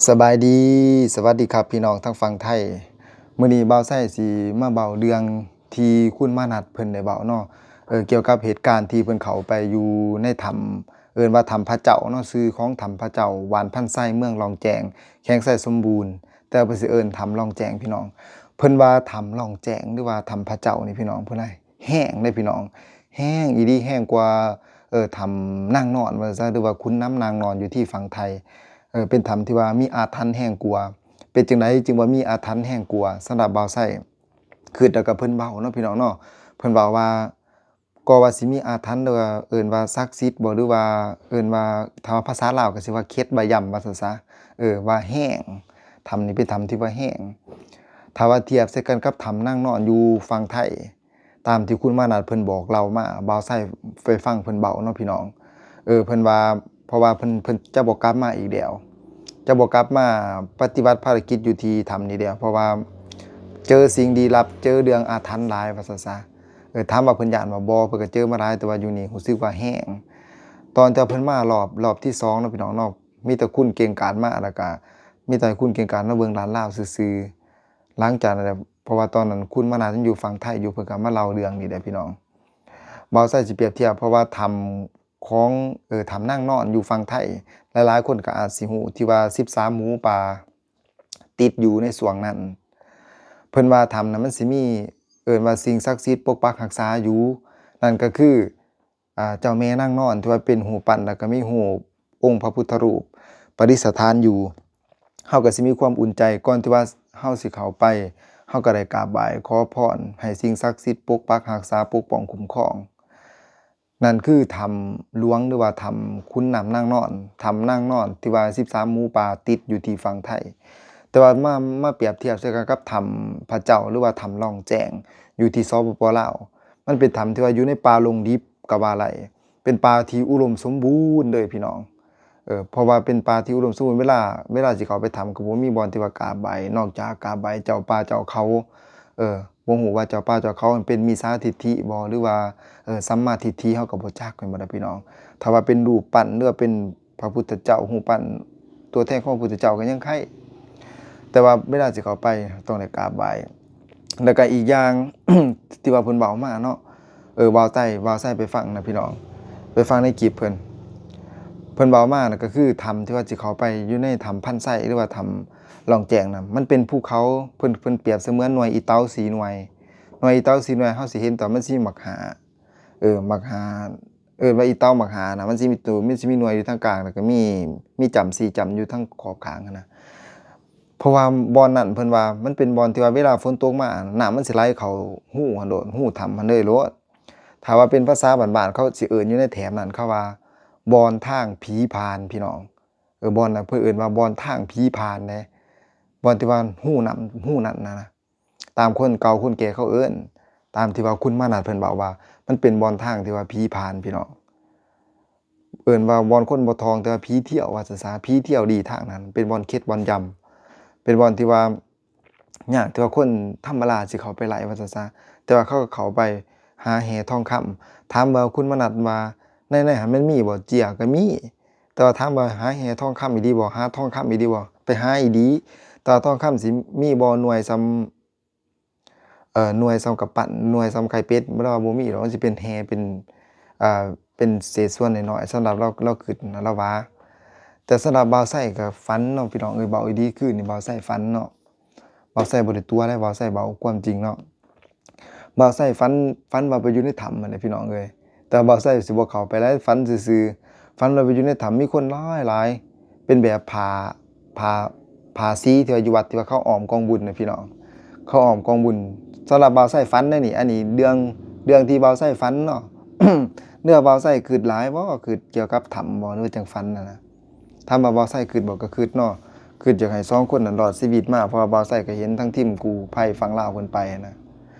ສະບາຍດີ ສະຫວັດດີຄັບ ພີ່ນ້ອງທາງຝັ່ງໄທ. ມື້ນີ້ບ່າວໄຊຊິມາເວົ້າເລື່ອງທີ່ຄຸນມານັດເພິ່ນໄດ້ເວົ້າເນາະ ເອີ ກ່ຽວກັບເຫດການທີ່ເພິ່ນເຂົ້າໄປຢູ່ໃນຖ້ຳ ເອີ້ນວ່າຖ້ຳພະເຈົ້າເນາະ, ຊື່ຂອງຖ້ຳພະເຈົ້າ ບ້ານພັນໄຊ ເມືອງລ່ອງແຈ້ງ ແຂວງໄຊສົມບູນ, ແຕ່ວ່າເພິ່ນຊິເອີ້ນຖ້ຳລ່ອງແຈ້ງ ພີ່ນ້ອງ. ເພິ່ນວ່າຖ້ຳລ່ອງແຈ້ງ ຫຼືວ່າຖ້ຳພະເຈົ້ານີ້ ພີ່ນ້ອງ ເພິ່ນວ່າ ແຮງເດ້ພີ່ນ້ອງ, ແຮງອີ່ຫຼີ, ແຮງກວ່າ ເອີ ຖ້ຳນາງນອນວ່າຊັ້ນ ຫຼືວ່າຂຸນນ້ຳນາງນອນຢູ່ທີ່ຝັ່ງໄທ. ເອີ ເປັນຖ້ຳທີ່ວ່າມີອາຖັນແຮງກວ່າ. ເປັນຈັ່ງໃດຈຶ່ງວ່າມີອາຖັນແຮງກວ່າ? ສຳລັບບ່າວໄຊຄິດແລ້ວກໍເພິ່ນເວົ້າເນາະ ພີ່ນ້ອງເນາະ, ເພິ່ນເວົ້າວ່າ ກໍວ່າຊິມີອາຖັນ ຫຼືວ່າເອີ້ນວ່າສັກສິດບໍ ຫຼືວ່າເອີ້ນວ່າ ຖ້າວ່າພາສາລາວກໍຊິວ່າເຂັດວ່າຢ້ຳວ່າຊັ້ນຊະ, ເອີ ວ່າແຮງ, ຖ້ຳນີ້ເປັນຖ້ຳທີ່ວ່າແຮງ. ຖ້າວ່າທຽບໃສ່ກັນກັບຖ້ຳນາງນອນຢູ່ຝັ່ງໄທ ຕາມທີ່ຄຸນມານັດເພິ່ນບອກເລົ່າມາ, ບ່າວໄຊໄປຟັງເພິ່ນເວົ້າເນາະ ພີ່ນ້ອງ. ເອີ ເພິ່ນວ່າ ເພາະວ່າເພິ່ນ ເພິ່ນຈະບໍ່ກັບມາອີກແລ້ວ, ຈະບໍ່ກັບມາປະຕິບັດພາລະກິດຢູ່ທີ່ຖ້ຳນີ້ແລ້ວ, ເພາະວ່າເຈີສິ່ງລີ້ລັບ, ເຈີເລື່ອງອາຖັນຫຼາຍວ່າຊັ້ນຊະ. ເອີ ຖາມວ່າເພິ່ນຢ້ານບໍ່? ບໍ່, ເພິ່ນກໍເຈີມາຫຼາຍ, ແຕ່ວ່າຢູ່ນີ້ຮູ້ສຶກວ່າແຮງ. ຕອນທີ່ເພິ່ນມາລອບ ລອບທີສອງເນາະ ພີ່ນ້ອງເນາະ, ມີແຕ່ຄຸນເກັ່ງກາດມາ, ແລ້ວກໍມີແຕ່ຄຸນເກັ່ງກາດມາເບິ່ງລາດລາວຊື່ໆ. ຫຼັງຈາກນັ້ນແຫຼະ ເພາະວ່າຕອນນັ້ນຄຸນມານັດຍັງຢູ່ຝັ່ງໄທຢູ່, ເພິ່ນກໍມາເລົ່າເລື່ອງນີ້ແຫຼະ ພີ່ນ້ອງ. ບ່າວໄຊຊິປຽບທຽບ ເພາະວ່າຖ້ຳຂອງ ເອີ ຖ້ຳນາງນອນຢູ່ຝັ່ງໄທ ຫຼາຍໆຄົນກໍອາດຊິຮູ້ ທີ່ວ່າສິບສາມໝູປ່າຕິດຢູ່ໃນຊ່ວງນັ້ນ. ເພິ່ນວ່າຖ້ຳນັ້ນມັນຊິມີ ເອີ້ນວ່າສິ່ງສັກສິດປົກປັກຮັກສາຢູ່, ນັ້ນກໍຄື ອ່າ ເຈົ້າແມ່ນາງນອນ ທີ່ວ່າເປັນຮູບປັ້ນ ແລ້ວກໍມີຮູບອົງພະພຸດທະຮູບປະດິດສະຖານຢູ່. ເຮົາກໍຊິມີຄວາມອຸ່ນໃຈ ກ່ອນທີ່ວ່າເຮົາຊິເຂົ້າໄປ, ເຮົາກໍໄດ້ກາບໄຫວ້ຂໍພອນໃຫ້ສິ່ງສັກສິດປົກປັກຮັກສາ ປົກປ້ອງຄຸ້ມຄອງ. ນັ້ນຄືຖ້ຳຫຼວງ ຫຼືວ່າຖ້ຳຂຸນນ້ຳນາງນອນ, ຖ້ຳນາງນອນທີ່ວ່າສິບສາມໝູປ່າຕິດຢູ່ທີ່ຝັ່ງໄທ. ແຕ່ວ່າມາ ມາປຽບທຽບໃສ່ກັນກັບຖ້ຳພະເຈົ້າ ຫຼືວ່າຖ້ຳລ່ອງແຈ້ງ ຢູ່ທີ່ ສປປ ລາວ, ມັນເປັນຖ້ຳທີ່ວ່າຢູ່ໃນປ່າລົງດິບກໍວ່າໄດ້, ເປັນປ່າທີ່ອຸດົມສົມບູນເລີຍ ພີ່ນ້ອງ. ເອີ ເພາະວ່າເປັນປ່າທີ່ອຸດົມສົມບູນ, ເວລາ ເວລາຊິເຂົ້າໄປຖ້ຳກໍບໍ່ມີບ່ອນທີ່ວ່າກາບໄຫວ້ ນອກຈາກກາບໄຫວ້ເຈົ້າປ່າເຈົ້າເຂົາ. ເອີ ບໍ່ຮູ້ວ່າເຈົ້າປ່າເຈົ້າເຂົາເປັນມິດສາທິດຖິບໍ ຫຼືວ່າ ເອີ ສຳມາທິດຖິ ເຮົາກໍບໍ່ຈັກ ແມ່ນບໍ່ລະ ພີ່ນ້ອງ? ຖ້າວ່າເປັນຮູບປັ້ນ ຫຼືວ່າເປັນພະພຸດທະເຈົ້າ, ຮູບປັ້ນຕົວແທນຂອງພະພຸດທະເຈົ້າກໍຍັງໄຄ, ແຕ່ວ່າເວລາຊິເຂົ້າໄປຕ້ອງໄດ້ກາບໄຫວ້. ແລ້ວກໍອີກຢ່າງ ທີ່ວ່າເພິ່ນເວົ້າມາເນາະ, ເອີ ບ່າວໄຊ ບ່າວໄຊໄປຟັງນະ ພີ່ນ້ອງ, ໄປຟັງໃນຄລິບເພິ່ນ. ເພິ່ນເວົ້າມານະ ກໍຄືຖ້ຳທີ່ວ່າຊິເຂົ້າໄປຢູ່ໃນຖ້ຳພັນໄຊ ຫຼືວ່າຖ້ຳລ່ອງແຈ້ງນະ, ມັນເປັນພູເຂົາ, ເພິ່ນ ເພິ່ນປຽບສະເໝືອນໜ່ວຍອີ່ເຕົາສີ່ໜ່ວຍ. ໜ່ວຍອີ່ເຕົາສີ່ໜ່ວຍ ເຮົາຊິເຫັນຕອນມັນຊິມີໝາກຫາ, ເອີ ໝາກຫາ, ເອີ້ນວ່າອີ່ເຕົາໝາກຫານະ, ມັນຊິມີໂຕ ມັນຊິມີໜ່ວຍຢູ່ທາງກາງ ແລ້ວກໍມີ ມີຈ້ຳສີ່ຈ້ຳຢູ່ທາງຂອບຂ້າງຫັ້ນນະ. ເພາະວ່າບ່ອນນັ້ນເພິ່ນວ່າມັນເປັນບ່ອນທີ່ວ່າເວລາຝົນຕົກມາ ນ້ຳມັນຊິໄຫຼເຂົ້າຮູຫັ້ນໂລດ, ຮູຖ້ຳຫັ້ນເລີຍໂລດ. ຖ້າວ່າເປັນພາສາບ້ານໆ ເຂົາຊິເອີ້ນຢູ່ໃນແຖບນັ້ນ ເຂົາວ່າບ່ອນທາງຜີຜ່ານ ພີ່ນ້ອງ. ເອີ ບ່ອນນັ້ນເພິ່ນເອີ້ນວ່າບ່ອນທາງຜີຜ່ານເດ້, ບ່ອນທີ່ວ່າຮູນ້ຳ ຮູນັ້ນນະ. ຕາມຄົນເກົ່າຄົນແກ່ເຂົາເອີ້ນ, ຕາມທີ່ວ່າຄຸນມານັດເພິ່ນເວົ້າວ່າ ມັນເປັນບ່ອນທາງທີ່ວ່າຜີຜ່ານ ພີ່ນ້ອງ, ເອີ້ນວ່າບ່ອນຄົນບໍ່ທ່ອງ ແຕ່ວ່າຜີທ່ຽວວ່າຊັ້ນຊະ, ຜີທ່ຽວລີ້ທາງນັ້ນ, ເປັນບ່ອນເຂັດບ່ອນຢ້ຳ, ເປັນບ່ອນທີ່ວ່າຍາກທີ່ວ່າຄົນທຳມະດາຊິເຂົ້າໄປໄດ້ວ່າຊັ້ນຊະ. ແຕ່ວ່າເຂົາກໍເຂົ້າໄປຫາແຮ່ທອງຄຳ. ຖາມວ່າຄຸນມານັດວ່າ ໃນ ໃນຫັ້ນມັນມີບໍ່? ເຈ້ຍກໍມີ. ແຕ່ວ່າຖາມວ່າຫາແຮ່ທອງຄຳອີ່ຫຼີບໍ່? ຫາທອງຄຳອີ່ຫຼີບໍ່? ໄປຫາອີ່ຫຼີ. ແຕ່ວ່າທອງຄຳຊິມີບໍ່ໜ່ວຍສ່ຳ ເອີ ໜ່ວຍສ່ຳກຳປັ້ນ, ໜ່ວຍສ່ຳໄຂ່ເປັດ, ລາວວ່າບໍ່ມີດອກ, ມັນຊິເປັນແຮ່ ເປັນ ເປັນເສດສ່ວນນ້ອຍໆ ສຳລັບລາວ ລາວຄິດນະ ລາວວ່າ. ແຕ່ສຳລັບບ່າວໄຊກໍຝັນເນາະ ພີ່ນ້ອງເອີຍ, ເວົ້າອີ່ຫຼີ ຄືນນີ້ບ່າວໄຊຝັນເນາະ. ບ່າວໄຊບໍ່ໄດ້ຕົວະເດ້, ບ່າວໄຊເວົ້າຄວາມຈິງເນາະ. ບ່າວໄຊຝັນ ຝັນວ່າໄປຢູ່ໃນຖ້ຳຫັ້ນແຫຼະ ພີ່ນ້ອງເອີຍ, ແຕ່ວ່າບ່າວໄຊຊິບໍ່ເຂົ້າໄປໄດ້, ຝັນຊື່ໆ. ຝັນວ່າໄປຢູ່ໃນຖ້ຳ ມີຄົນຫຼາຍໆ ເປັນແບບຜ້າ ຜ້າ ຜ້າສີທີ່ວ່າຢູ່ວັດ ທີ່ວ່າເຂົາອ້ອມກອງບຸນນະ ພີ່ນ້ອງ, ເຂົາອ້ອມກອງບຸນ. ສຳລັບບ່າວໄຊຝັນເດ້ນີ້, ອັນນີ້ເລື່ອງ ເລື່ອງທີ່ບ່າວໄຊຝັນເນາະ. ເລື່ອງບ່າວໄຊຄິດຫຼາຍບໍ່? ຄິດກ່ຽວກັບຖ້ຳບໍ່? ຫຼືວ່າຈັ່ງຝັນຫັ້ນນະ. ຖາມວ່າບ່າວໄຊຄິດບໍ່? ກໍຄິດເນາະ, ຄິດຢາກໃຫ້ສອງຄົນນັ້ນລອດຊີວິດມາ, ເພາະວ່າບ່າວໄຊກໍເຫັນທາງທີມກູ້ໄພຝັ່ງລາວເພິ່ນໄປນະ.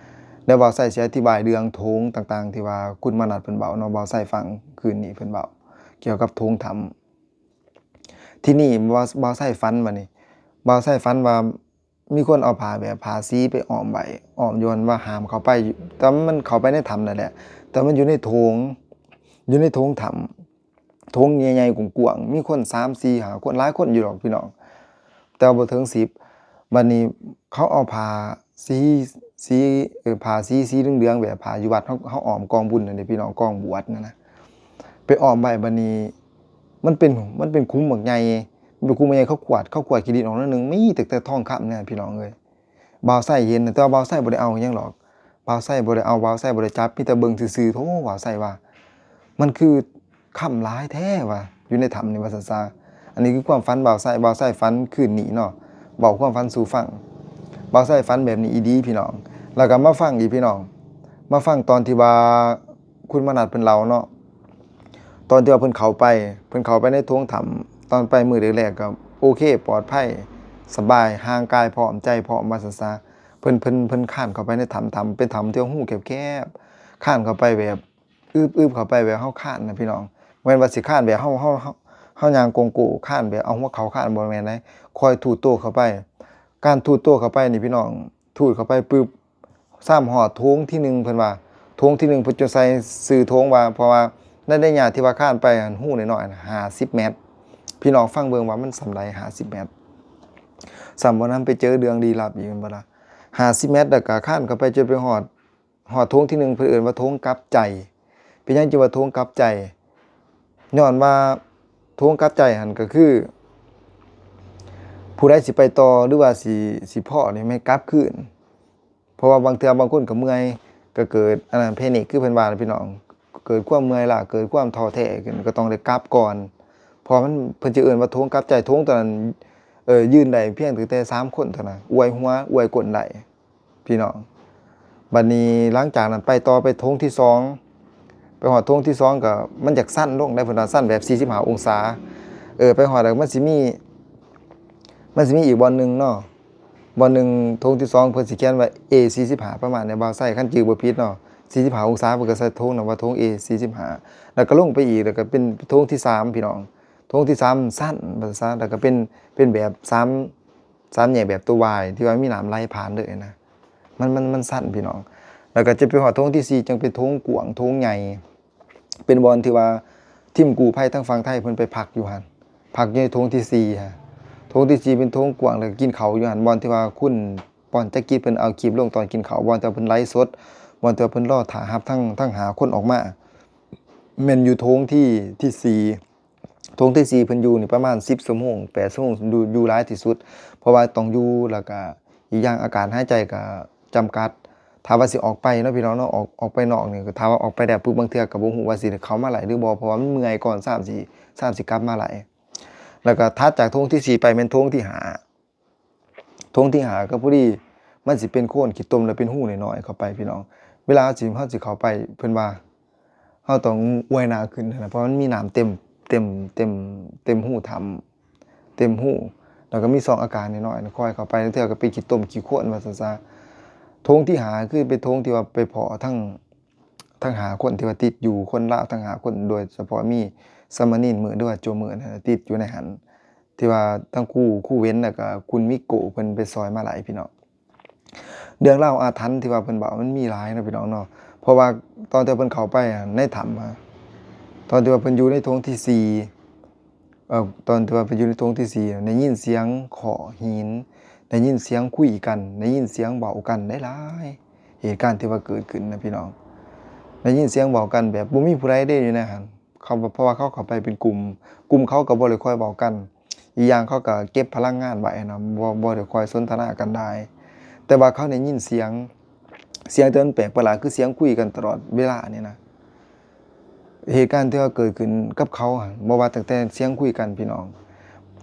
ແລ້ວບ່າວໄຊຊິອະທິບາຍເລື່ອງໂຖງຕ່າງໆ ທີ່ວ່າຄຸນມານັດເພິ່ນເວົ້າເນາະ, ບ່າວໄຊຟັງຄືນນີ້ເພິ່ນເວົ້າກ່ຽວກັບໂຖງຖ້ຳ. ທີນີ້ບ່າວ ບ່າວໄຊຝັນບາດນີ້, ບ່າວໄຊຝັນວ່າມີຄົນເອົາຜ້າແບບຜ້າສີໄປອ້ອມໄວ້, ອ້ອມຍ້ອນວ່າຫ້າມເຂົ້າໄປ, ແຕ່ວ່າມັນເຂົ້າໄປໃນຖ້ຳນັ້ນແຫຼະ, ແຕ່ມັນຢູ່ໃນໂຖງ ຢູ່ໃນໂຖງຖ້ຳ. ໂຖງໃຫຍ່ໆ ກວ້າງໆ ມີຄົນສາມ ສີ່ ຫ້າ ຄົນ, ຫຼາຍຄົນຢູ່ດອກ ພີ່ນ້ອງ. ແຕ່ວ່າບໍ່ເຖິງສິບ. ບັດນີ້ເຂົາເອົາຜ້າສີ ສີ ເອີ ຜ້າສີ ສີເຫຼືອງໆ ແບບຜ້າຢູ່ວັດເຮົາ ເຮົາອ້ອມກອງບຸນນັ້ນເດ້ພີ່ນ້ອງ ກອງບວດນັ້ນນະ ໄປອ້ອມໄວ້. ບັດນີ້ມັນເປັນ ມັນເປັນຂຸມບັກໃຫຍ່ ມັນເປັນຂຸມບັກໃຫຍ່ ເຂົາກວາດ ເຂົາກວາດຂີ້ດິນອອກໜ້ອຍໜຶ່ງ ມີແຕ່ ແຕ່ທອງຄຳນີ້ພີ່ນ້ອງເອີຍ. ບ່າວໄຊເຫັນ ແຕ່ວ່າບ່າວໄຊບໍ່ໄດ້ເອົາຫຍັງດອກ ບ່າວໄຊບໍ່ໄດ້ເອົາ ບ່າວໄຊບໍ່ໄດ້ຈັບ ມີແຕ່ເບິ່ງຊື່ໆ. ໂທ້ ບ່າວໄຊວ່າ ມັນຄືຄຳຫຼາຍແທ້ວ່າ ຢູ່ໃນຖ້ຳນີ້ວ່າຊັ້ນຊະ. ອັນນີ້ຄືຄວາມຝັນບ່າວໄຊ ບ່າວໄຊຝັນຄືນນີ້ເນາະ ເວົ້າຄວາມຝັນສູ່ຟັງ. ບ່າວໄຊຝັນແບບນີ້ອີ່ຫຼີພີ່ນ້ອງ. ແລ້ວກໍມາຟັງອີກພີ່ນ້ອງ ມາຟັງຕອນທີ່ວ່າ ຄຸນມະນັດເພິ່ນເລົ່າເນາະ ຕອນທີ່ວ່າເພິ່ນເຂົ້າໄປ ເພິ່ນເຂົ້າໄປໃນໂຖງຖ້ຳ ຕອນໄປມື້ແລກໆ ກໍໂອເຄ ປອດໄພ ສະບາຍ ຮ່າງກາຍພ້ອມ ໃຈພ້ອມວ່າຊັ້ນຊະ. ເພິ່ນ ເພິ່ນ ເພິ່ນຄານເຂົ້າໄປໃນຖ້ຳ ຖ້ຳເປັນຖ້ຳທີ່ວ່າຮູແຄບໆ ຄານເຂົ້າໄປແບບ ອຶບໆ ເຂົ້າໄປແບບເຮົາຄານນະພີ່ນ້ອງ ບໍ່ແມ່ນວ່າຊິຄານແບບເຮົາ ເຮົາ ເຮົາ ເຮົາຍ່າງໂກງໂກ້ ຄານແບບເອົາຫົວເຂົ່າຄານ ບໍ່ແມ່ນໃດ ຄ່ອຍທູດໂຕເຂົ້າໄປ. ການທູດໂຕເຂົ້າໄປນີ້ພີ່ນ້ອງ ທູດເຂົ້າໄປປຶບ ຊ້ຳຮອດໂຖງທີໜຶ່ງ ເພິ່ນວ່າ ໂຖງທີໜຶ່ງ ເພິ່ນຈຶ່ງໃສ່ຊື່ໂຖງວ່າ ເພາະວ່າໃນໄລຍະທີ່ວ່າຄານໄປຫັ້ນ ຮູນ້ອຍໆ ຫ້າສິບແມັດ. ພີ່ນ້ອງຟັງເບິ່ງວ່າມັນສ່ຳໃດ ຫ້າສິບແມັດ. ສ່ຳບໍ່ນຳໄປເຈີເລື່ອງລີ້ລັບອີກແມ່ນບໍ່ລະ ຫ້າສິບແມັດ. ແລ້ວກໍຄານເຂົ້າໄປຈົນໄປຮອດ ຮອດໂຖງທີໜຶ່ງ ເພິ່ນເອີ້ນວ່າໂຖງກັບໃຈ. ເປັນຫຍັງຈຶ່ງວ່າໂຖງກັບໃຈ? ຍ້ອນວ່າໂຖງກັບໃຈຫັ້ນກໍຄື ຜູ້ໃດຊິໄປຕໍ່ ຫຼືວ່າຊິ ຊິພໍ້ນີ້ແມ່ນກັບຄືນ. ເພາະວ່າບາງເທື່ອບາງຄົນກໍເມື່ອຍ ກໍເກີດອັນນັ້ນ ແພນິກ ຄືເພິ່ນວ່ານະພີ່ນ້ອງ ເກີດຄວາມເມື່ອຍລ້າ ເກີດຄວາມທໍ້ແທ້ຂຶ້ນ ກໍຕ້ອງໄດ້ກັບກ່ອນ. ເພາະວ່າມັນ ເພິ່ນຈະເອີ້ນວ່າໂຖງກັບໃຈ ໂຖງຕົວນັ້ນ ເອີ ຢືນໄດ້ພຽງຕັ້ງແຕ່ສາມຄົນເທົ່ານັ້ນ ອວຍຫົວອວຍກົ້ນໄດ້ ພີ່ນ້ອງ. ບັດນີ້ຫຼັງຈາກນັ້ນໄປຕໍ່ໄປໂຖງທີສອງ ໄປຮອດໂຖງທີສອງກໍມັນຢາກຊັນລົງໄດ໋ ເພິ່ນວ່າຊັນແບບສີ່ສິບຫ້າອົງສາ. ເອີ ໄປຮອດແລ້ວມັນຊິມີ ມັນຊິມີອີກບ່ອນໜຶ່ງເນາະ ບ່ອນໜຶ່ງ ໂຖງທີສອງ ເພິ່ນຊິຂຽນວ່າ ເອສີ່ສິບຫ້າ ປະມານນີ້ ບ່າວໄຊ ຄັນຈື່ບໍ່ຜິດເນາະ ສີ່ສິບຫ້າອົງສາ ເພິ່ນກໍໃສ່ໂຖງນັ້ນວ່າໂຖງ ເອສີ່ສິບຫ້າ ແລ້ວກໍລົງໄປອີກ ແລ້ວກໍເປັນໂຖງທີສາມ ພີ່ນ້ອງ ໂຖງທີສາມຊັນວ່າຊັ້ນ ແລ້ວກໍເປັນ ເປັນແບບສາມ ສາມແຍກແບບຕົວວາຍ ທີ່ວ່າມີນ້ຳໄຫຼຜ່ານເລີຍນະ ມັນ ມັນ ມັນຊັນ ພີ່ນ້ອງ. ແລ້ວກໍຈະໄປຮອດໂຖງທີສີ່ ຈັ່ງເປັນໂຖງກວ້າງ ໂຖງໃຫຍ່ ເປັນບ່ອນທີ່ວ່າທີມກູ້ໄພທາງຝັ່ງໄທເພິ່ນໄປພັກຢູ່ຫັ້ນ ພັກຢູ່ໃນໂຖງທີສີ່ຫັ້ນ. ໂຖງທີສີ່ເປັນໂຖງກວ້າງ ແລ້ວກໍກິນເຂົ້າຢູ່ຫັ້ນ ບ່ອນທີ່ວ່າຄຸນ ປອນຈັກກິດເພິ່ນເອົາຄລິບລົງຕອນກິນເຂົ້າ ບ່ອນທີ່ວ່າເພິ່ນໄລສົດ ບ່ອນທີ່ວ່າເພິ່ນລໍຖ້າຮັບທັງ ທັງຫ້າຄົນອອກມາ ແມ່ນຢູ່ໂຖງທີ ທີສີ່. ໂຖງທີສີ່ເພິ່ນຢູ່ນີ້ປະມານສິບຊົ່ວໂມງ ແປດຊົ່ວໂມງ ຢູ່ ຢູ່ຫຼາຍທີ່ສຸດ ເພາະວ່າຕ້ອງຢູ່ ແລ້ວກະອີກຢ່າງອາກາດຫາຍໃຈກະຈຳກັດ. ຖ້າວ່າຊິອອກໄປເນາະ ພີ່ນ້ອງເນາະ ອອກ ອອກໄປນອກນີ້ ຖ້າວ່າອອກໄປແລ້ວປຶບ ບາງເທື່ອກະບໍ່ຮູ້ວ່າຊິໄດ້ເຂົ້າມາໄຫຼຫຼືບໍ່ ເພາະວ່າມັນເມື່ອຍກ່ອນ ຊ້ຳຊິ ຊ້ຳຊິກັບມາໄຫຼ. ແລ້ວກະຖັດຈາກໂຖງທີສີ່ໄປແມ່ນໂຖງທີຫ້າ ໂຖງທີຫ້າກໍພໍດີ ມັນຊິເປັນໂຄນຂີ້ຕົມ ແລ້ວເປັນຮູນ້ອຍໆເຂົ້າໄປ ພີ່ນ້ອງ. ເວລາເຮົາຊິ ເຮົາຊິເຂົ້າໄປ ເພິ່ນວ່າເຮົາຕ້ອງອວຍໜ້າຂຶ້ນຫັ້ນນະ ເພາະມັນມີນ້ຳເຕັມ ເຕັມ ເຕັມ ເຕັມຮູຖ້ຳ ເຕັມຮູ ແລ້ວກໍມີຊ່ອງອາກາດນ້ອຍໆ ຄ່ອຍເຂົ້າໄປ ລາງເທື່ອກໍເປັນຂີ້ຕົມຂີ້ໂຄນວ່າຊັ້ນຊະ. ໂຖງທີຫ້າຄືເປັນໂຖງທີ່ວ່າໄປພໍ້ທັງ ທັງຫ້າຄົນທີ່ວ່າຕິດຢູ່ ຄົນລາວທັງຫ້າຄົນ ໂດຍສະເພາະມີສາມະນີນມືດ ຫຼືວ່າໂຈມືດນັ້ນນະ ຕິດຢູ່ໃນຫັ້ນ ທີ່ວ່າທັງຄູ ຄູເວັນ ແລ້ວກໍຄຸນມິໂກະ ເພິ່ນໄປຊ່ອຍມາໄຫຼ ພີ່ນ້ອງ. ເລື່ອງລາວອາຖັນທີ່ວ່າເພິ່ນເວົ້າມັນມີຫຼາຍເນາະ ພີ່ນ້ອງເນາະ ເພາະວ່າຕອນທີ່ເພິ່ນເຂົ້າໄປໃນຖ້ຳ ຕອນທີ່ວ່າເພິ່ນຢູ່ໃນໂຖງທີສີ່ ເອີ ຕອນທີ່ວ່າໄປຢູ່ໃນໂຖງທີສີ່ ໄດ້ຍິນສຽງເຄາະຫີນ ໄດ້ຍິນສຽງຄຸຍກັນ ໄດ້ຍິນສຽງເວົ້າກັນຫຼາຍໆ ເຫດການທີ່ວ່າເກີດຂຶ້ນນະພີ່ນ້ອງ ໄດ້ຍິນສຽງເວົ້າກັນແບບບໍ່ມີຜູ້ໃດເດ້ຢູ່ໃນຫັ້ນ ເຂົາ ເພາະວ່າເຂົາເຂົ້າໄປເປັນກຸ່ມ ກຸ່ມເຂົາກໍບໍ່ໄດ້ຄ່ອຍເວົ້າກັນ ອີກຢ່າງເຂົາກໍເກັບພະລັງງານໄວ້ນະ ບໍ່ ບໍ່ໄດ້ຄ່ອຍສົນທະນາກັນຫຼາຍ ແຕ່ວ່າເຂົາໄດ້ຍິນສຽງ ສຽງທີ່ມັນແປກປະຫຼາດ ຄືສຽງຄຸຍກັນຕະຫຼອດເວລານີ້ນະ ເຫດການທີ່ວ່າເກີດຂຶ້ນກັບເຂົາຫັ້ນ ບໍ່ວ່າຕັ້ງແຕ່ສຽງຄຸຍກັນພີ່ນ້ອງ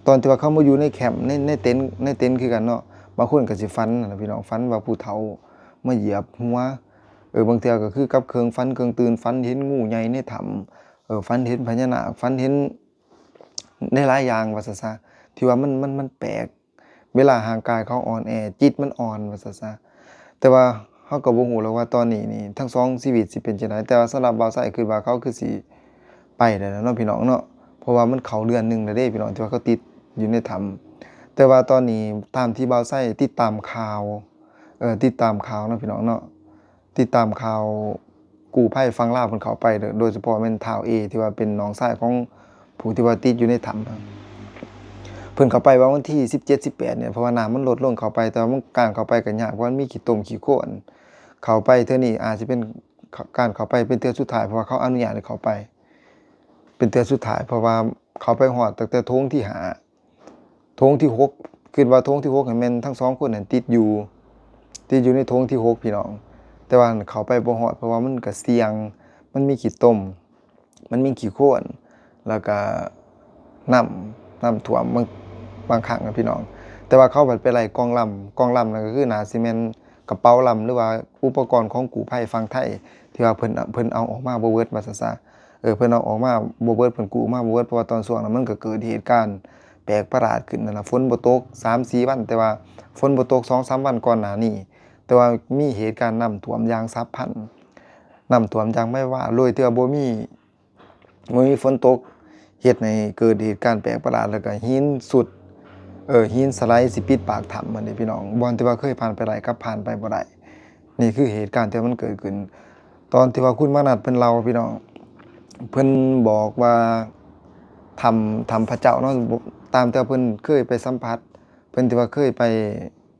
ຕອນທີ່ວ່າເຂົາມາຢູ່ໃນແຄມ ໃນ ໃນເຕັນ ໃນເຕັນຄືກັນເນາະ ບາງຄົນກໍຊິຝັນຫັ້ນລະພີ່ນ້ອງ ຝັນວ່າຜູ້ເຖົ້າມາຢຽບຫົວ ເອີ ບາງເທື່ອກໍຄືກັບເຄິ່ງຝັນເຄິ່ງຕື່ນ ຝັນເຫັນງູໃຫຍ່ໃນຖ້ຳ ເອີ ຝັນເຫັນພະຍານາກ ຝັນເຫັນ ໃນຫຼາຍຢ່າງວ່າຊັ້ນຊະ ທີ່ວ່າມັນ ມັນ ມັນແປກ ເວລາຮ່າງກາຍເຂົາອ່ອນແອ ຈິດມັນອ່ອນວ່າຊັ້ນຊະ ແຕ່ວ່າເຮົາກໍບໍ່ຮູ້ແລ້ວວ່າຕອນນີ້ນີ້ທັງສອງຊີວິດຊິເປັນຈັ່ງໃດ ແຕ່ວ່າສຳລັບບ່າວໄຊຄິດວ່າເຂົາຄືຊິໄປໄດ້ແລ້ວເນາະ ພີ່ນ້ອງເນາະ ເພາະວ່າມັນເຂົ້າເດືອນໜຶ່ງແລ້ວເດ້ ພີ່ນ້ອງ ທີ່ວ່າເຂົາຕິດຢູ່ໃນຖ້ຳ ແຕ່ວ່າຕອນນີ້ຕາມທີ່ບ່າວໄຊຕິດຕາມຂ່າວ ເອີ ຕິດຕາມຂ່າວເນາະ ພີ່ນ້ອງເນາະ ຕິດຕາມຂ່າວກູ້ໄພຝັ່ງລາວເພິ່ນເຂົ້າໄປ ໂດຍສະເພາະແມ່ນທ້າວເອ ທີ່ວ່າເປັນນ້ອງຊາຍຂອງຜູ້ທີ່ວ່າຕິດຢູ່ໃນຖ້ຳ ເພິ່ນເຂົ້າໄປວ່າວັນທີສິບເຈັດ ສິບແປດນີ້ ເພາະວ່ານ້ຳມັນລົດລົງເຂົ້າໄປ ແຕ່ວ່າມັນ ການເຂົ້າໄປກໍຍາກ ເພາະມັນມີຂີ້ຕົມຂີ້ໂຄນ. ເຂົ້າໄປເທື່ອນີ້ອາດຊິເປັນ ການເຂົ້າໄປເປັນເທື່ອສຸດທ້າຍ ເພາະວ່າເຂົາອະນຸຍາດໃຫ້ເຂົ້າໄປເປັນເທື່ອສຸດທ້າຍ ເພາະວ່າເຂົ້າໄປຮອດຕັ້ງແຕ່ໂຖງທີຫ້າ ໂຖງທີຫົກ ຄິດວ່າໂຖງທີຫົກນີ້ແມ່ນທັງສອງຄົນນັ້ນຕິດຢູ່ ຕິດຢູ່ໃນໂຖງທີຫົກ ພີ່ນ້ອງ. ແຕ່ວ່າເຂົ້າໄປບໍ່ຮອດ ເພາະວ່າມັນກໍສ່ຽງ ມັນມີຂີ້ຕົມ ມັນມີຂີ້ໂຄນ ແລ້ວກະນ້ຳ ນ້ຳຖ້ວມບາງ ບາງຄັ້ງນະພີ່ນ້ອງ. ແຕ່ວ່າເຂົາພັດໄປໄລ່ກ່ອງລຳ ກ່ອງລຳນັ້ນກໍຄືໜ້າຊິແມ່ນກະເປົາລຳ ຫຼືວ່າອຸປະກອນຂອງກູ້ໄພຝັ່ງໄທ ທີ່ວ່າເພິ່ນ ເພິ່ນເອົາອອກມາບໍ່ເບິດວ່າຊັ້ນຊະ. ເອີ ເພິ່ນເອົາອອກມາບໍ່ເບິດ ເພິ່ນກູ້ມາບໍ່ເບິດ ເພາະວ່າຕອນຊ່ວງນັ້ນມັນກໍເກີດເຫດການແປກປະຫຼາດຂຶ້ນນັ້ນລະ ຝົນບໍ່ຕົກສາມສີ່ວັນ ແຕ່ວ່າຝົນບໍ່ຕົກສອງສາມວັນກ່ອນໜ້ານີ້ ແຕ່ວ່າມີເຫດການນ້ຳຖ້ວມຢ່າງສັບພັນ ນ້ຳຖ້ວມຢ່າງໄວວາ ໂດຍທີ່ວ່າບໍ່ມີ ບໍ່ມີຝົນຕົກ ເຮັດໃຫ້ເກີດເຫດການແປກປະຫຼາດ ແລ້ວກະຫີນຊຸດ ເອີ ຫີນສະໄຫຼຊິປິດປາກຖ້ຳຫັ້ນເດ້ພີ່ນ້ອງ ບ່ອນທີ່ວ່າເຄີຍຜ່ານໄປໄດ້ກັບຜ່ານໄປບໍ່ໄດ້. ນີ້ຄືເຫດການທີ່ມັນເກີດຂຶ້ນ ຕອນທີ່ວ່າຄຸນມານັດເພິ່ນເລົ່າພີ່ນ້ອງ ເພິ່ນບອກວ່າຖ້ຳ ຖ້ຳພະເຈົ້າເນາະ ຕາມທີ່ວ່າເພິ່ນເຄີຍໄປສຳຜັດ ເພິ່ນທີ່ວ່າເຄີຍໄປ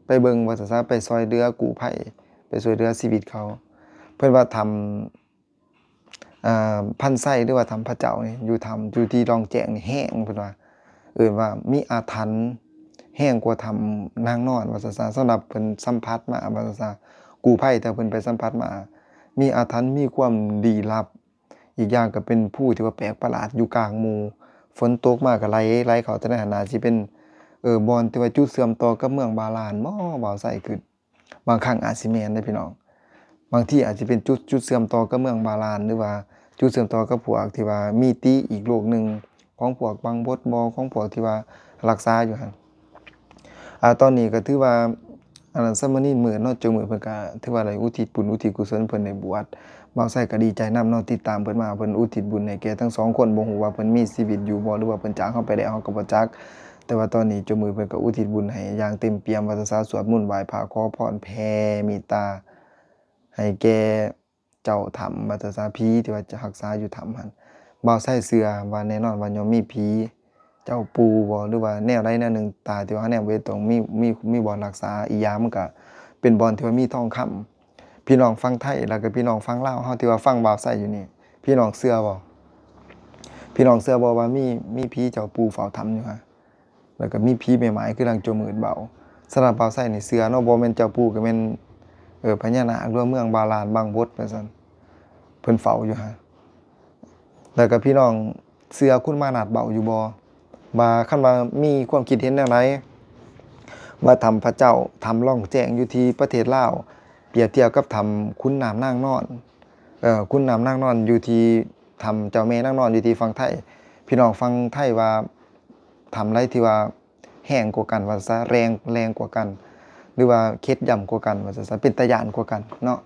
ໄປເບິ່ງວ່າຊັ້ນຊະ ໄປຊ່ອຍເຫຼືອກູ້ໄພ ໄປຊ່ອຍເຫຼືອຊີວິດເຂົາ ເພິ່ນວ່າຖ້ຳ ອ່າ ພັນໄຊ ຫຼືວ່າຖ້ຳພະເຈົ້ານີ້ ຢູ່ຖ້ຳ ຢູ່ທີ່ລ່ອງແຈ້ງນີ້ແຮງ ເພິ່ນວ່າ ເອີ້ນວ່າມີອາຖັນແຮງກວ່າຖ້ຳນາງນອນວ່າຊັ້ນຊະ. ສຳລັບເພິ່ນສຳຜັດມາວ່າຊັ້ນຊະ ກູ້ໄພ ແຕ່ເພິ່ນໄປສຳຜັດມາ ມີອາຖັນ ມີຄວາມລີ້ລັບ ອີກຢ່າງກໍເປັນພູທີ່ວ່າແປກປະຫຼາດຢູ່ກາງໝູ່ ຝົນຕົກມາກໍໄຫຼ ໄຫຼເຂົ້າ ແຕ່ໃນຫັ້ນໜ້າຊິເປັນ ເອີ ບ່ອນທີ່ວ່າຈຸດເຊື່ອມຕໍ່ກັບເມືອງບາລານບໍ ບ່າວໄຊຄິດ ບາງຄັ້ງອາດຊິແມ່ນເດ້ພີ່ນ້ອງ ບາງທີອາດຊິເປັນຈຸດ ຈຸດເຊື່ອມຕໍ່ກັບເມືອງບາລານ ຫຼືວ່າຈຸດເຊື່ອມຕໍ່ກັບພວກທີ່ວ່າມີຕິອີກໂລກໜຶ່ງ ຂອງພວກບັງບົດບໍ ຂອງພວກທີ່ວ່າຮັກສາຢູ່ຫັ້ນ. ອ່າ ຕອນນີ້ກໍຖືວ່າ ອັນນັ້ນ ສາມະເນນມືດເນາະ ເຈົ້າມືດເພິ່ນກໍຖືວ່າໄດ້ອຸທິດບຸນອຸທິດກຸສົນ ເພິ່ນໄດ້ບວດ ບ່າວໄຊກໍດີໃຈນຳເນາະ ຕິດຕາມເພິ່ນມາ ເພິ່ນອຸທິດບຸນໃຫ້ແກ່ທັງສອງຄົນ ບໍ່ຮູ້ວ່າເພິ່ນມີຊີວິດຢູ່ບໍ່ ຫຼືວ່າເພິ່ນຈາກເຮົາໄປແລ້ວ ເຮົາກໍບໍ່ຈັກ. ແຕ່ວ່າຕອນນີ້ເຈົ້າມືດເພິ່ນກໍອຸທິດບຸນໃຫ້ຢ່າງເຕັມປ່ຽມ ວ່າຊະ ສວດມົນໄຫວ້ພະ ຂໍພອນ ແຜ່ເມດຕາໃຫ້ແກ່ເຈົ້າຖ້ຳ ວ່າຊະ ຜີທີ່ວ່າຈະຮັກສາຢູ່ຖ້ຳຫັ້ນ. ບ່າວໄຊເຊື່ອວ່າແນ່ນອນວ່າຍ່ອມມີຜີ ເຈົ້າປູ່ບໍ ຫຼືວ່າແນວໃດແນວໜຶ່ງ ຕາທີ່ວ່າເຮົາແນມບໍ່ເຫັນ ຕ້ອງມີ ມີ ມີບ່ອນຮັກສາ. ອີກຢ່າງມັນກະເປັນບ່ອນທີ່ວ່າມີທອງຄຳ. ພີ່ນ້ອງຝັ່ງໄທ ແລ້ວກະພີ່ນ້ອງຝັ່ງລາວເຮົາທີ່ວ່າຟັງບ່າວໄຊຢູ່ນີ້ ພີ່ນ້ອງເຊື່ອບໍ່? ພີ່ນ້ອງເຊື່ອບໍ່ວ່າມີ ມີຜີເຈົ້າປູ່ເຝົ້າຖ້ຳຢູ່ຫັ້ນ ແລ້ວກະມີຜີແມ່ໝ້າຍຄືດັ່ງເຈົ້າມືດເວົ້າ? ສຳລັບບ່າວໄຊນີ້ເຊື່ອເນາະ ບໍ່ແມ່ນເຈົ້າປູ່ ກະແມ່ນ ເອີ ພະຍານາກ ຫຼືວ່າເມືອງບາລານບັງບົດວ່າຊັ້ນ ເພິ່ນເຝົ້າຢູ່ຫັ້ນ. ແລ້ວກໍພີ່ນ້ອງເຊື່ອຄຸນມານັດເວົ້າຢູ່ບໍ່ ວ່າຄັນວ່າມີຄວາມຄິດເຫັນແນວໃດ ວ່າຖ້ຳພະເຈົ້າ ຖ້ຳລ່ອງແຈ້ງຢູ່ທີ່ປະເທດລາວ ປຽບທຽບກັບຖ້ຳຂຸນນ້ຳນາງນອນ ເອີ ຂຸນນ້ຳນາງນອນຢູ່ທີ່ ຖ້ຳເຈົ້າແມ່ນາງນອນຢູ່ທີ່ຝັ່ງໄທ ພີ່ນ້ອງຝັ່ງໄທວ່າຖ້ຳໃດທີ່ວ່າ ແຮງກວ່າກັນວ່າຊະ ແຮງ ແຮງກວ່າກັນ ຫຼືວ່າເຄັດຢ້ຳກວ່າກັນວ່າຊັ້ນ ເປັນຕາຢ້ານກວ່າກັນເນາະ.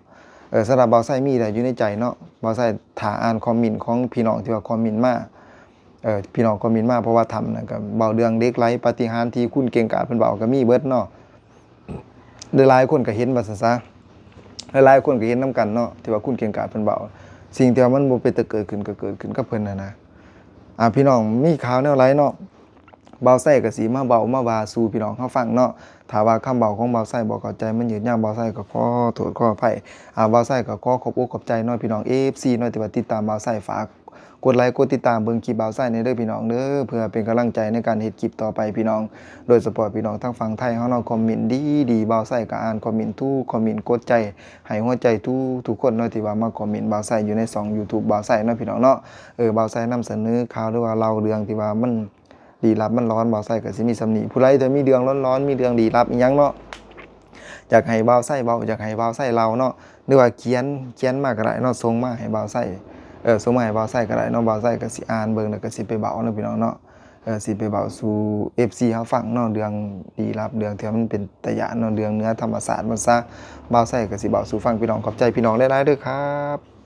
ເອີ ສຳລັບບ່າວໄຊມີແລ້ວຢູ່ໃນໃຈເນາະ ບ່າວໄຊຖ້າອ່ານຄອມເມັນຂອງພີ່ນ້ອງທີ່ວ່າຄອມເມັນມາ ເອີ ພີ່ນ້ອງຄອມເມັນມາ ເພາະວ່າຖ້ຳນັ້ນກໍເວົ້າເລື່ອງເຫຼັກໄຫຼ ປາຕິຫານທີ່ຄຸນເກັ່ງກາດເພິ່ນເວົ້າກໍມີເບິດເນາະ. ຫຼາຍໆຄົນກໍເຫັນວ່າຊັ້ນຊະ ຫຼາຍໆຄົນກໍເຫັນນຳກັນເນາະ ທີ່ວ່າຄຸນເກັ່ງກາດເພິ່ນເວົ້າ ສິ່ງທີ່ວ່າມັນບໍ່ເປັນຕາເກີດຂຶ້ນກໍເກີດຂຶ້ນກັບເພິ່ນຫັ້ນນະ. ອ່າ ພີ່ນ້ອງມີຂ່າວແນວໃດເນາະ ບ່າວໄຊກໍຊິມາເວົ້າມາວ່າສູ່ພີ່ນ້ອງເຮົາຟັງເນາະ. ຖ້າວ່າຄຳເວົ້າຂອງບ່າວໄຊບໍ່ເຂົ້າໃຈ ມັນຍືດຍາວ ບ່າວໄຊກໍຂໍໂທດຂໍອະໄພ. ອ່າ ບ່າວໄຊກໍຂໍຂອບອົກຂອບໃຈເນາະ ພີ່ນ້ອງເອັຟຊີເນາະ ທີ່ວ່າຕິດຕາມບ່າວໄຊ ຝາກກົດໄລກົດຕິດຕາມເບິ່ງຄລິບບ່າວໄຊແດ່ເດີພີ່ນ້ອງເດີ ເພື່ອເປັນກຳລັງໃຈໃນການເຮັດຄລິບຕໍ່ໄປພີ່ນ້ອງ. ໂດຍສະເພາະພີ່ນ້ອງທາງຝັ່ງໄທເຮົາເນາະ ຄອມເມັນດີໆ ບ່າວໄຊກໍອ່ານຄອມເມັນທຸກຄອມເມັນ ກົດໃຈໃຫ້ຫົວໃຈທຸກໆຄົນເນາະ ທີ່ວ່າມາຄອມເມັນບ່າວໄຊຢູ່ໃນຊ່ອງຢູທູບບ່າວໄຊເນາະ ພີ່ນ້ອງເນາະ. ເອີ ບ່າວໄຊນຳສະເໜີຂ່າວ ຫຼືວ່າເລົ່າເລື່ອງທີ່ວ່າມັນ ລີ້ລັບມັນຫຼອນ ບ່າວໄຊກໍຊິມີສ່ຳນີ້. ຜູ້ໃດທີ່ມີເລື່ອງຫຼອນໆ ມີເລື່ອງລີ້ລັບອີ່ຫຍັງເນາະ ຢາກໃຫ້ບ່າວໄຊເວົ້າ ຢາກໃຫ້ບ່າວໄຊເລົ່າເນາະ ຫຼືວ່າຂຽນ ຂຽນມາກໍໄດ້ເນາະ ສົ່ງມາໃຫ້ບ່າວໄຊ ເອີ ສົ່ງມາໃຫ້ບ່າວໄຊກໍໄດ້ເນາະ. ບ່າວໄຊກໍຊິອ່ານເບິ່ງ ແລ້ວກໍຊິໄປເວົ້ານຳພີ່ນ້ອງເນາະ ເອີ ຊິໄປເວົ້າສູ່ເອັຟຊີເຮົາຟັງເນາະ ເລື່ອງລີ້ລັບ ເລື່ອງທີ່ມັນເປັນຕາຢ້ານເນາະ ເລື່ອງເໜືອທຳມະຊາດວ່າຊະ ບ່າວໄຊກໍຊິເວົ້າສູ່ຟັງ. ພີ່ນ້ອງ ຂອບໃຈພີ່ນ້ອງຫຼາຍໆເດີຄັບ.